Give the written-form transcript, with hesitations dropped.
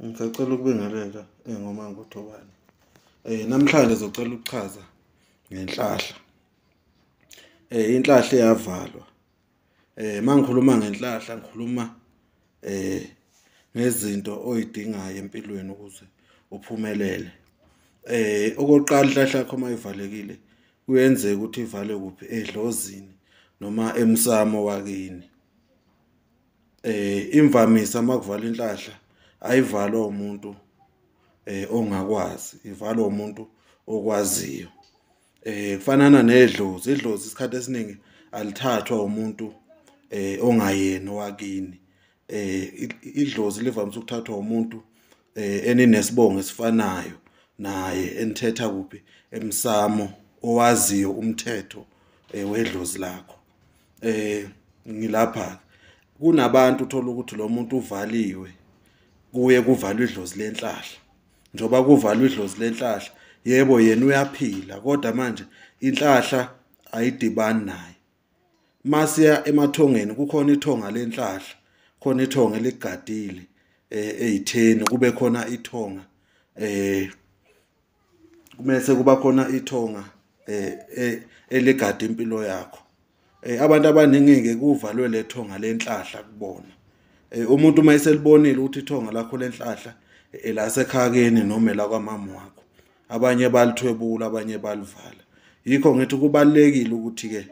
Ngisacela ukubingelela ngoMangothobane. Namhlanje ngizocela ukuchaza ngenhlahla. Inhlahla iyavalwa. Uma ngikhuluma ngenhlahla ngikhuluma ngezinto oy'dingayo empilweni ukuze uphumelele. Okokuqala, inhlahla yakho uma ivalekile kuyenzeka ukuthi ivale kuphi? Edlozini noma emsamo wakini. Imvamisa uma kuvalwa inhlahla ayivalwa umuntu ongakwazi, ivalwa umuntu okwaziyo. Kufanana nedlozi, idlozi isikhathi esiningi alithathwa umuntu ongayena owakini. Idlozi livamise ukuthathwa umuntu eninesibongo esifanayo naye enithetha kuphi? Emsamo, owaziyo umthetho wedlozi lakho. Ngilapha-ke, kunabantu uthola ukuthi lo muntu uvaliwe, kuye kuvalwe idlozi lenhlahla. Njengoba kuvalwe idlozi lenhlahla, yebo yena uyaphila kodwa manje inhlahla ayidibani naye. Masiya emathongeni kukhona ithonga lenhlahla, khona ithonga eligadile ey'theni, kube khona ithonga kumese kuba khona ithonga eligada impilo yakho. Abantu abaningi-ke kuvalwe le thonga lenhlahla kubona. Umuntu uma eselibonile ukuthi ithonga lakho lenhlahla elasekhaya noma elakwamama wakho, abanye balithwebula abanye balivala. Yikho ngithi kubalulekile ukuthi-ke